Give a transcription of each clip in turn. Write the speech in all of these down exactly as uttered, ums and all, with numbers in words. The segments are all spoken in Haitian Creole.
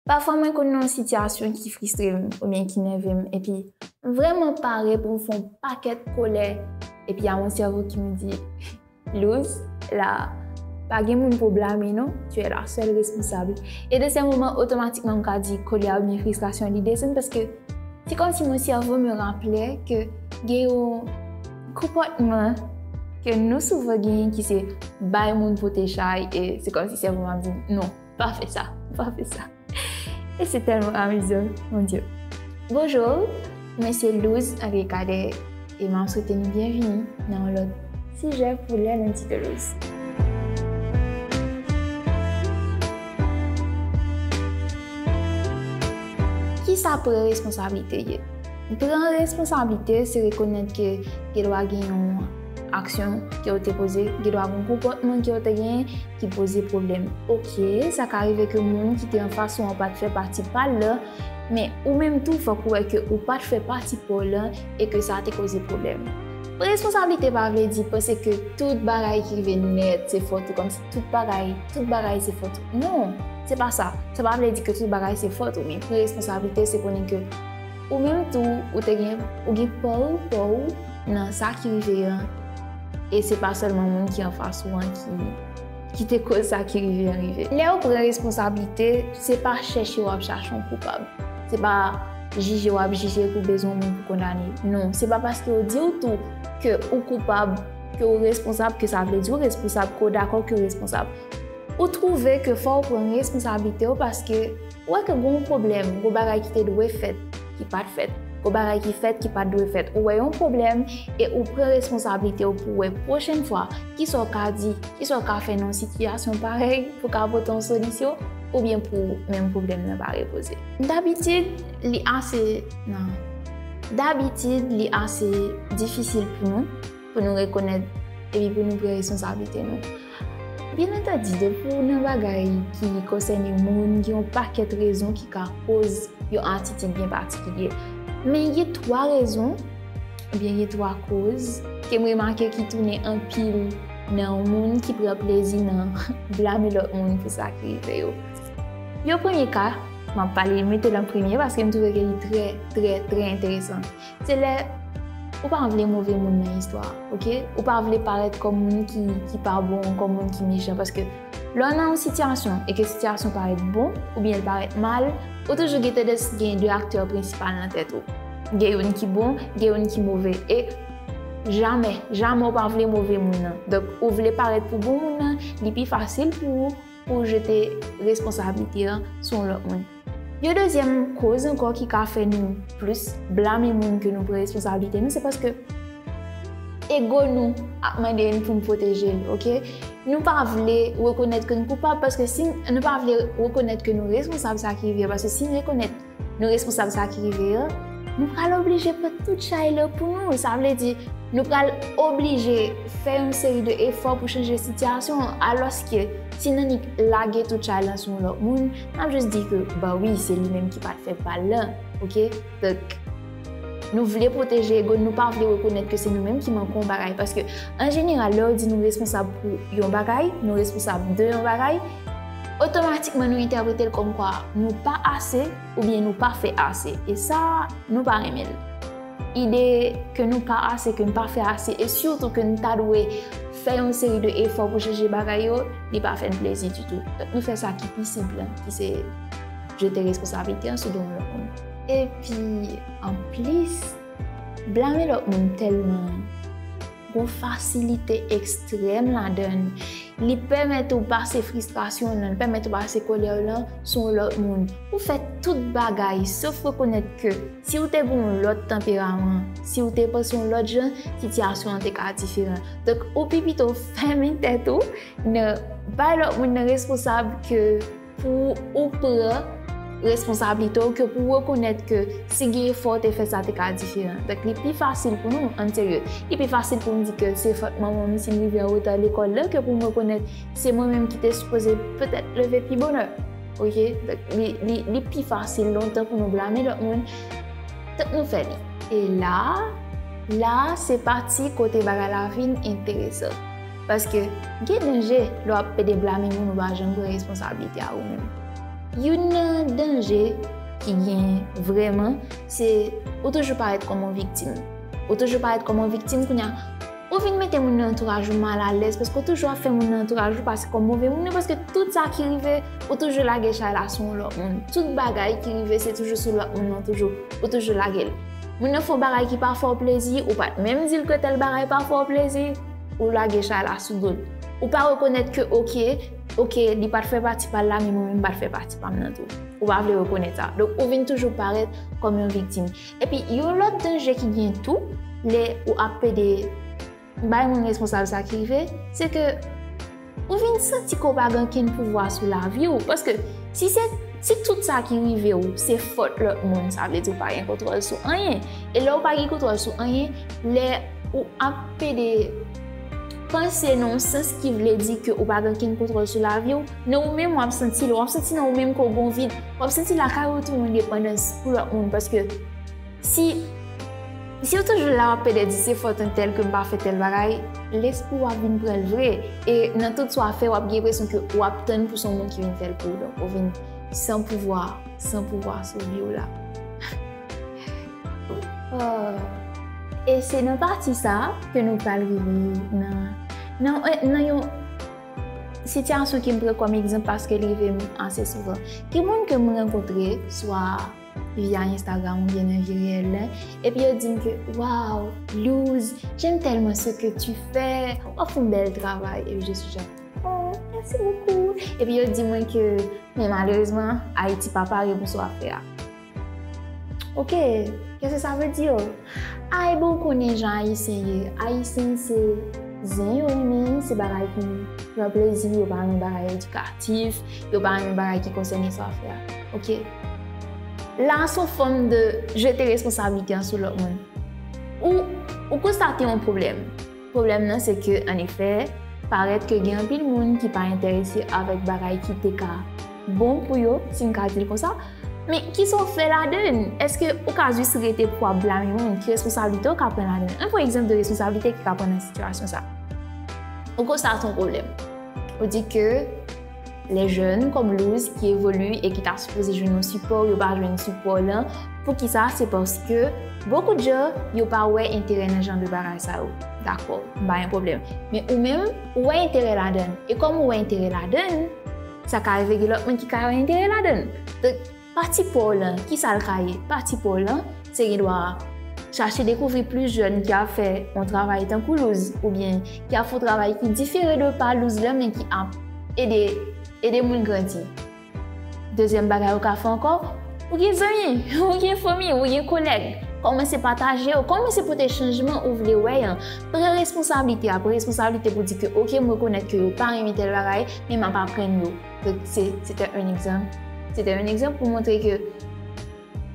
Pafwa mwen konn nan yon sitiyasyon ki fristre m oubyen ki nève m, epi m vrèman pare pou m fè yon pakèt kolè, epi y a yon sèvo ki m di, Luz, la, pa gen moun pou blame non, tu es la seule responsable. E de se moman, otomatikman, m ka di kolè oubyen fristrasyon li desann, paske se kòmsi mon cerveau me rappelait ke gen yon konpòtman ke nou souvan genyen ki se bay moun pote chay, e se kòmsi sèvo m ap di, non, pa fè sa, pa fè sa. E se tèlman amizan, mon Dieu. Bonjou, mwen se Luz André Cadet, e m ap swete nou byenvini nan yon lòt sijè pou lè lendi de Luz. Kisa pran responsablite ye? Pran responsablite se rekonèt ke gen dwa gen yon aksyon ke w te poze, gen dwa gen yon konpòtman ke w te genyen ki poze pwoblèm. Oke, sa ka rive ke moun ki te anfas ou an pa t fè pati pa l lan, men ou menm tou fòk ou wè ke ou pa t fè pati pa w lan e ke sa te koze pwoblèm. Pran responsablite pa vle di panse ke tout bagay ki rive nèt se fòt ou, kòmsi tout bagay, tout bagay se fòt ou. Non, se pa sa. Sa pa vle di ke tout bagay se fòt ou, men pran responsablite se konnen ke ou menm tou, ou te gen, ou gen pa w, pa w nan sa ki rive an, e se pa sèlman moun ki anfas ou an ki, ki te koz sa ki rive an rive. Lè w pran responsablite, se pa chèche w ap chache yon koupab. Se pa jije w ap jije pou bezwen yon moun pou kondane. Non, se pa paske yo di w tou ke ou koupab, ke ou responsab, ke sa vle di ou responsab, ke w dakò ke w responsab. Ou twouve ke fò w pran responsablite w paske ou wè ke gen yon pwoblèm, gen yon bagay ki te dwe fèt, ki pa t fèt, gen yon bagay ki fèt, ki pa t dwe fèt. Ou wè yon pwoblèm e ou pran responsablite w pou w wè pwochèn fwa kisa w ka di, kisa w ka fè nan yon sitiyasyon parèy pou ka pote yon solisyon, oubyen pou menm pwoblèm nan pa repoze. Dabitid, li ase, non. Dabitid, li ase difisil pou nou, pou nou rekonèt epi pou nou pran responsablite nou. Byen antandi, depi w nan bagay ki konsène moun, gen yon pakèt rezon ki ka koz yon atitid byen patikilye. Men gen twa rezon, oubyen gen twa koz, ke m remake ki tounen anpil nan yon moun ki pran plezi nan blame lòt moun pou sa ki rive yo. Yon premye ka, m ap pale, mete l an premye, paske m twouve ke li trè, trè, trè enteresan. Se lè ou pa vle move moun nan istwa, oke? Ou pa vle parèt kòm moun ki, ki pa bon, kòm moun ki mechan, paske lè w nan yon sitiyasyon e ke sitiyasyon parèt bon oubyen l parèt mal, ou toujou gen tandans gen de aktè prensipal nan tèt ou. Gen youn ki bon, gen youn ki move. E jamè, jamè w pa vle move moun nan. Donk, ou vle parèt pou bon moun nan, li pi fasil pou ou pou w jete responsablite an sou yon lòt moun. Yon dezyèm koz ankò ki ka fè nou plis blame moun ke nou pran responsablite nou, se paske ego nou ap mande n pou n pwoteje l, oke? Nou pa vle rekonèt ke n koupab, paske si n, nou pa vle rekonèt ke nou responsab sa ki rive, paske si n rekonèt nou responsab sa ki rive an, nou pral oblije pran tout chay la pou nou. Sa vle di, nou pral oblije fè yon seri de efò pou chanje sitiyasyon an. Alòske, si n annik lage tout chay la sou yon lòt moun, n ap jis di ke, ba wi, se li menm ki pa t fè pa l lan, oke? Donk, nou vle pwoteje ego n, nou pa vle rekonèt ke se nou menm ki manke yon bagay. Paske, an jeneral, lè yo di nou responsab pou yon bagay, nou responsab de yon bagay, otomatikman nou entèprete l kòmkwa nou pa ase oubyen nou pa fè ase. E sa, nou pa renmen l. Ide ke nou pa ase, ke n pa fè ase, e sitou ke n ta dwe fè yon seri de efò pou chanje bagay yo, li pa fè n plezi ditou. Donk, nou fè sa ki pi senp lan, ki se jete responsablite an sou do yon lòt moun. Epi, anplis, blame lòt moun tèlman gon fasilite ekstrèm ladan l. Li pèmèt ou pase fristrasyon w lan, li pèmèt ou pase kòlè w lan sou yon lòt moun. Ou fè tout bagay, sof rekonèt ke si w te gen yon lòt tanperaman, si w te panse yon lòt jan, sitiyasyon an te ka diferan. Donk, ou pi pito fèmen tèt ou nan bay lòt moun nan responsab ke pou ou pran responsablite w, ke pou w rekonèt ke si gen efò w te fè, sa te ka diferan. Donk, li pi fasil pou nou, ann serye, li pi fasil pou m di ke se fòt manman m si m rive an reta lekòl la, ke pou m rekonèt se mwen menm ki te sipoze petèt leve pi bonè. Oke? Donk, li, li, li pi fasil lontan pou nou blame lòt moun, tank nou fè li. E la, la, se pati kote bagay la vin enteresan. Paske gen danje lè w ap pede blame moun, ou pa janm pran responsablite a ou menm. Youn nan danje ki gen vrèman, se ou toujou parèt kòm yon viktim. Ou toujou parèt kòm yon viktim, kounye a, ou vin mete moun nan antouraj ou malalèz, paske ou toujou ap fè moun nan antouraj ou pase kòm move moun, paske tout sa ki rive, ou toujou lage chay la sou yon lòt moun. Tout bagay ki rive, se toujou sou lòt moun nan toujou, ou toujou lage l. Moun nan fè yon bagay ki pa fè w plezi, ou pa t menm di l ke tèl bagay pa fè w plezi, ou lage chay la sou do l. Ou pa rekonèt ke, oke, oke, li pa t fè pati pa l la, men mwen menm m pa t fè pati pa m nan tou. Ou pa vle rekonèt sa. Donk, ou vin toujou parèt kòm yon viktim. Epi, yon lòt danje ki gen tou, lè ou ap pede bay moun responsab sa ki rive, se ke ou vin santi ke w pa gen okenn pouvwa sou lavi w. Paske si se, si tout sa ki rive w, se fòt lòt moun, sa vle di w pa gen kontwòl sou anyen. E lè w pa gen kontwòl sou anyen, lè ou ap pede panse nan yon sans ki vle di ke ou pa gen okenn kontwòl sou lavi w, nan ou menm w ap santi l, w ap santi nan ou menm ke w gen yon vid, w ap santi lakay ou tou yon depandans pou lòt moun, paske si, si w toujou la w ap pede di se fòt yon tèl ke m pa fè tèl bagay, lespri w ap vin pran l vre. E nan tout sa w ap fè, w ap gen enpresyon ke w ap tann pou se yon moun ki vin fè l pou ou. Donk, ou vin san pouvwa, san pouvwa sou vi w la. Oh. E se nan pati sa ke nou pral rive nan, nan, nan yon sitiyasyon ki m pran kòm egzanp paske li rive m ase souvan. Gen moun ke m rankontre, swa via Instagram oubyen nan vi reyèl la, epi yo di m ke, "Waw, Louz, j'aime tellement ce que tu fais, w ap fè yon bèl travay." Epi je suis genre, "Oh, merci beaucoup." Epi yo di mwen ke, men malerezman, Ayiti pa pare pou sa w ap fè a. Ok, qu'est-ce que ça veut dire? Ay, bon, ou konnen jan Ayisyen ye. Ayisyen se zen yo renmen, se bagay ki pran plezi, yo pa renmen bagay edikatif, yo pa renmen bagay ki konsène sa w ap fè a. Ok? La, se yon fòm de jete responsablite an sou lòt moun. Ou, ou konstate yon pwoblèm. Pwoblèm nan, se ke, an efè, parèt ke gen anpil moun ki pa enterese avèk bagay ki te ka bon pou yo, si m ka di l konsa. Men, kisa w fè ladan l? Èske ou ka jis rete pou w ap blame moun? Ki responsablite w ka pran ladan l? Ann pran egzanp de responsablite ki ka pran nan sitiyasyon sa. Ou konstate yon pwoblèm. Ou di ke les jeunes comme Louz qui évoluent et ki ta sipoze jwenn yon sipò, yo pa jwenn sipò lan. Poukisa? Se paske beaucoup de gens, yo pa wè enterè nan jan de bagay sa yo. Dakò, m pa gen pwoblèm. Men ou menm, ou wè enterè ladan l. E kòm ou wè enterè ladan l, sa ka rive gen lòt moun ki ka wè enterè ladan l. Donk, pati pa w lan, kisa l ka ye? Pati pa w lan, se gen dwa chache dekouvri plis jèn ki ap fè yon travay tankou Louz, oubyen ki ap fè yon travay ki difere de pa Louz lan, men ki ap ede, ede moun grandi. Dezyèm bagay ou ka fè ankò, ou gen zanmi, ou gen fanmi, ou gen kolèg. Kòmanse pataje yo, kòmanse pote chanjman ou vle wè an. Pran responsablite a, pran responsablite pou di ke, "Ok, m rekonèt ke yo pa renmen tèl bagay, men m ap aprann yo." Donk, se, se te yon egzanp. Se te yon egzanp pou montre ke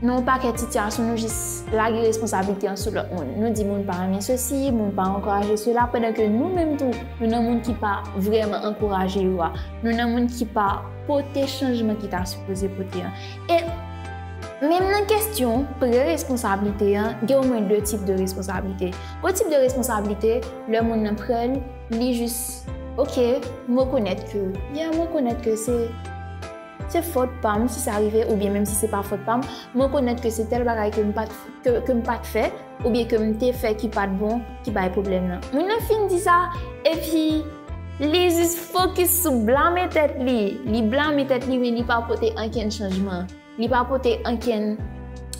nan yon pakèt sitiyasyon, nou jis lage responsablite an sou lòt moun. Nou di moun pa renmen sesi, moun pa ankouraje sela, pandan ke nou menm tou, nou nan moun ki pa vrèman ankouraje yo a. Nou nan moun ki pa pote chanjman ki ta sipoze pote an. E menm nan kesyon pran responsablite an, gen omwen de tip de responsablite. Yon tip de responsablite, lè moun nan pran l, li jis, "Ok, m rekonèt ke, yeah, m rekonèt ke se, se fòt pa m si sa rive, oubyen menm si se pa fòt pa m, m rekonèt ke se tèl bagay ke m pa t, ke, ke m pa t fè, oubyen ke m te fè ki pa t bon, ki bay pwoblèm nan." Moun nan fin di sa, epi li jis fokis sou blame tèt li. Li blame tèt li, men li pa pote ankenn chanjman. Li pa pote ankenn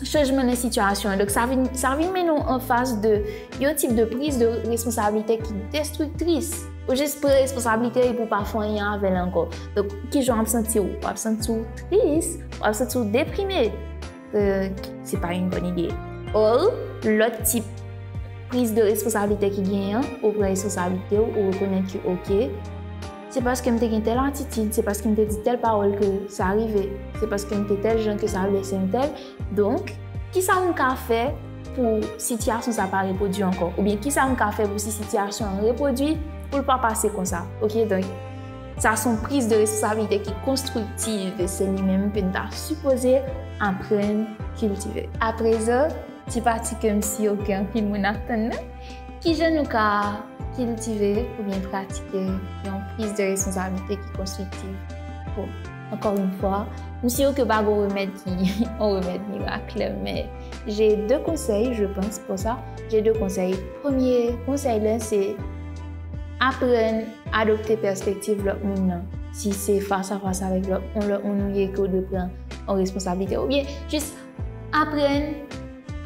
chanjman nan sitiyasyon an. Donk, sa vin, sa vin mennen w anfas de yon tip de priz de responsablite ki destriktris. Ou jis pran responsablite epi w pa fè anyen avè l ankò. Donk, kijan w ap santi w? W ap santi w tris, w ap santi w deprime. Euh, se pa yon bòn ide. Or, lòt tip priz de responsablite ki genyen an, ou pran responsablite w, ou rekonèt ke, ok, se paske m te gen tèl atitid, se paske m te di tèl pawòl ke sa rive, se paske m te tèl jan ke sa blese m tèl. Donk, kisa m ka fè pou sitiyasyon sa pa repwodui ankò? Oubyen kisa m ka fè pou si sitiyasyon an repwodui, pou l pa pase konsa? Ok, donk, sa se yon priz de responsablite ki konstriktiv, e se li menm ke n ta sipoze aprann kiltive. Aprezan, ti pati ke m si ke anpil moun ap tann nan, kijan nou ka kiltive oubyen pratike yon priz de responsablite ki konstriktiv? Bon, Encore une fois, m si ke pa gen remèd ki yon remèd mirak, men j'ai deux conseils, je pense, pour ça. J'ai deux conseils. Premye konsèy la, se aprann adopte pèspektiv lòt moun nan. Si se fas a fas avèk lòt, yon lòt moun ou ye ke w dwe pran yon responsablite, oubyen jis aprann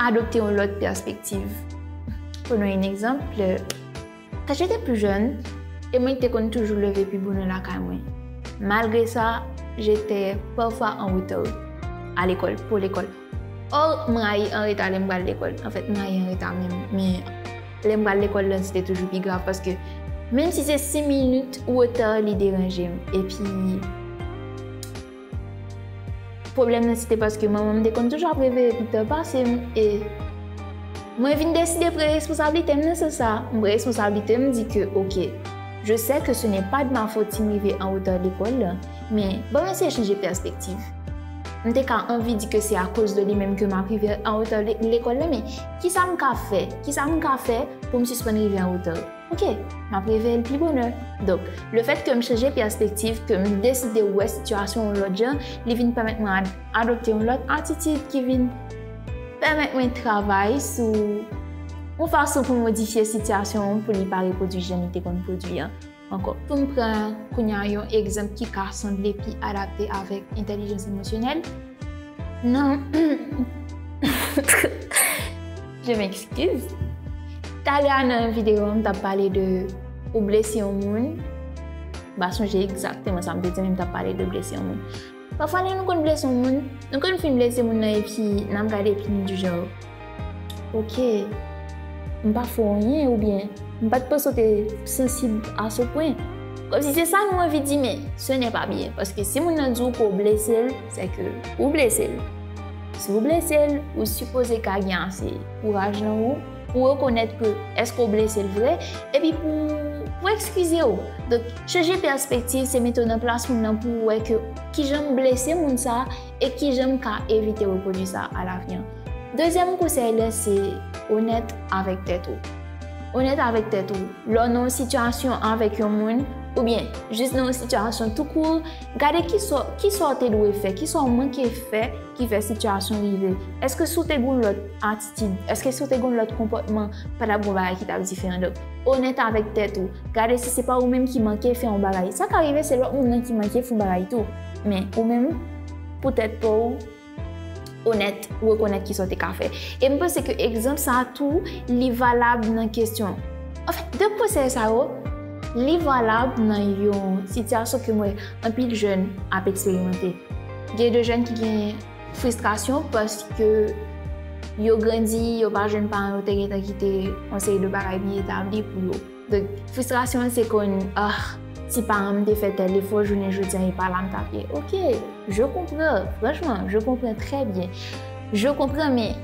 adopte yon lòt pèspektiv. Prenons un exemple. Quand j'étais plus jeune, e mwen te konn toujou leve pi bonè lakay mwen. Malgré ça, j'étais parfois en retard à l'école, pour l'école. Or, m rayi an reta lè m pral lekòl. Anfèt, m rayi an reta menm. Men lè m pral lekòl la, se te toujou pi grav paske menm si se senk minit ou reta, li deranje m. Epi, pwoblèm nan, se te paske manman m te konn toujou ap reveye pi ta pase m. E mwen vin deside pran responsablite m nan sans sa. M pran responsablite m, m di ke, ok, je sais que ce n'est pas de ma faute si m rive an reta lekòl la, men ban m eseye chanje pèspektiv. M te ka anvi di ke se akoz de li menm ke m ap rive an reta le- lekòl la, men kisa m ka fè? Kisa m ka fè pou m sispann rive an reta? Ok, m ap reveye l pi bonè. Donk, lefèt ke m chanje pèspektiv, ke m deside wè sitiyasyon yon lòt jan, li vin pèmèt mwen ad- adopte yon lòt atitid ki vin pèmèt mwen travay sou yon fason pou modifye sitiyasyon an pou li pa repwodui jan li te konn pwodui an ankò. Pou m pran kounye a yon egzanp ki ka sanble pi adapte avèk entèlijans emosyonèl, nan je m'excuse. Talè a nan videyo an, m t ap pale de ou blese yon moun. M pa sonje egzakteman sa m te di, men m t ap pale de blese yon moun. Pafwa, lè nou konn blese yon moun, nou konn fin blese moun nan epi n ap gade epi nou di jan, ok, m pa fè w anyen oubyen m pa t panse w te sansib a ce point. Kòmsi se sa nou anvi di, men ce n'est pas bien. Paske si moun nan di w ke w blese l, se ke ou blese l. Si w blese l, ou sipoze ka gen ase kouraj nan ou pou rekonèt ke èske w blese l vre, epi pou, pou ekskize w. Donk, chanje pèspektiv, se mete w nan plas moun nan pou w wè ke kijan m blese moun sa a e kijan m ka evite repwodui sa a alavenir. Dezyèm konsèy la, se onèt avèk tèt ou. Onèt avèk tèt ou. Lè w nan yon sitiyasyon avèk yon moun, oubyen jis nan yon sitiyasyon tou kout, gade kisa, kisa w te dwe fè, kisa w manke fè ki fè sitiyasyon rive. Èske si w te gen yon lòt atitid, èske si w te gen yon lòt konpòtman, pa t ap gen yon bagay ki t ap diferan? Donk, onèt avèk tèt ou. Gade si se pa ou menm ki manke fè yon bagay. Sa ka rive se lòt moun nan ki manke fè yon bagay tou. Men ou menm, pou tèt pa w, onèt, rekonèt kisa w te ka fè. E m panse ke egzanp sa a tou, li valab nan kesyon. Anfèt, de konsèy sa yo, li valab nan yon sitiyasyon ke m wè anpil jèn ap eksperimante. Gen de jèn ki gen fristrasyon paske yo grandi, yo pa jwenn paran yo te gentan kite yon seri de bagay byen etabli pou yo. Donk, fristrasyon an se konn, ah, si paran m te fè tèl efò, jounen jodi a, e pa la m t ap ye. Ok, je comprends, franchman, je comprends très bien. Je comprends, men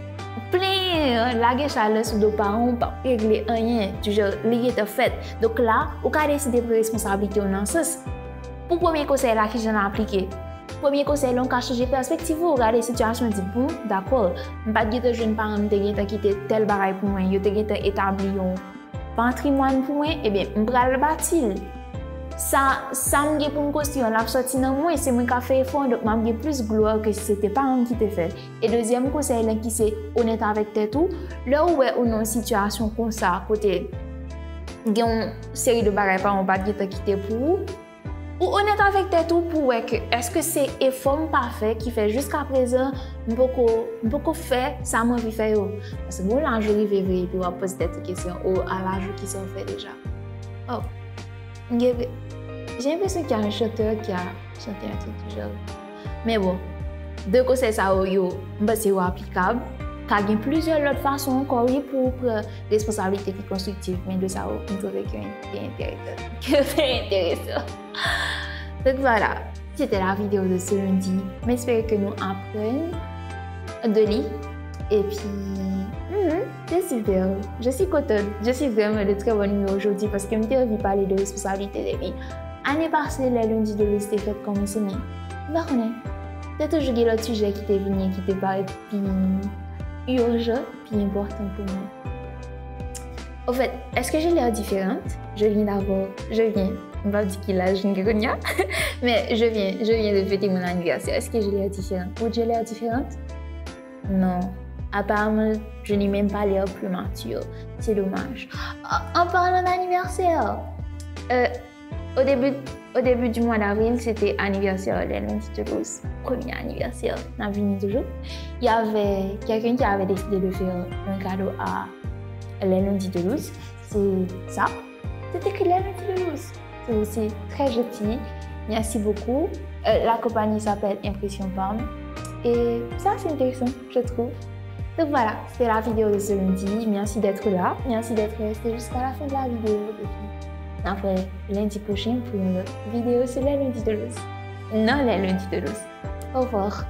plenyen, lage chalè sou do paran w p ap regle anyen. Toujou, li gentan fèt. Donk la, ou ka deside pran responsablite w nan sans. Pou premye konsèy la, kijan l aplike? Premye konsèy la, ou ka chanje pèspektiv ou, gade sitiyasyon, di, bon, dakò, m pa t gentan jwenn paran m te gentan kite tèl bagay pou mwen, yo te gentan etabli yon patrimwàn pou mwen, ebyen, m pral bati l. Sa, sa m gen pou m konstwi an, l ap sòti nan mwen, se mwen k ap fè efò an, donk m ap gen plis glwa ke si se te paran m ki te fè l. E dezyèm konsèy la ki se onèt avèk tèt ou, lè ou wè ou nan yon sitiyasyon konsa, kote gen yon seri de bagay paran w pa t gentan kite pou ou, ou onèt avèk tèt ou pou wè ke èske se efò m pa fè ki fè jiska prezan m poko, m poko fè sa m anvi fè yo. Paske gen yon laj ou rive vre epi w ap poze tèt ou kesyon, o, a laj ou kisa w fè deja? Oh, m gen, j'ai l'impression qu'il y a un chanteur qui a chanté un truc du genre. Men bon, de konsèy sa yo, yo, m panse yo aplikab. Ka gen plizyè lòt fason ankò, wi, pou w pran responsablite ki konstriktif, men de sa yo, m twouve ke te enteresan. Ke te enteresan. Donc voilà, c'était la vidéo de ce lundi. M espere ke nou aprann de li. Epi, mhm, c'est super. Je suis contente. Je suis vraiment de très bonne humeur aujourd'hui paske m te anvi pale de responsablite depi ane pase lè Lundi de Luz te fèt kòmanse, men m pa konnen. Te toujou gen lòt sijè ki te vini ki te parèt pi ijan, pi enpòtan pou mwen. Au fait, est-ce que j'ai l'air différente? Je viens d'avoir, je viens M pa di ki laj m gen kounye a. Mais je viens, je viens de fêter mon anniversaire. Est-ce que j'ai l'air différente? Ou j'ai l'air différente? Non. Apparemment, je n'ai même pas l'air plus mature. C'est dommage. En, en parlant d'anniversaire, euh, au début, au début du mois d'avril, c'était anniversaire Lè Lundi de Lous. Premier anniversaire, n ap vini toujou. Il y avait quelqu'un qui avait décidé de faire un cadeau à Lè Lundi de Lous. C'est ça. C'est écrit Lè Lundi de Lous. C'est très gentil. Merci beaucoup. Euh, la compagnie s'appelle Impression Pam. Et ça, c'est intéressant, je trouve. Donc voilà, c'était la vidéo de ce lundi. Merci d'être là. Merci d'être resté jusqu'à la fin de la vidéo. Et puis, après, lundi prochain pour une autre vidéo sur Lè Lundi de Lous. Non, Lè Lundi de Lous. Au revoir.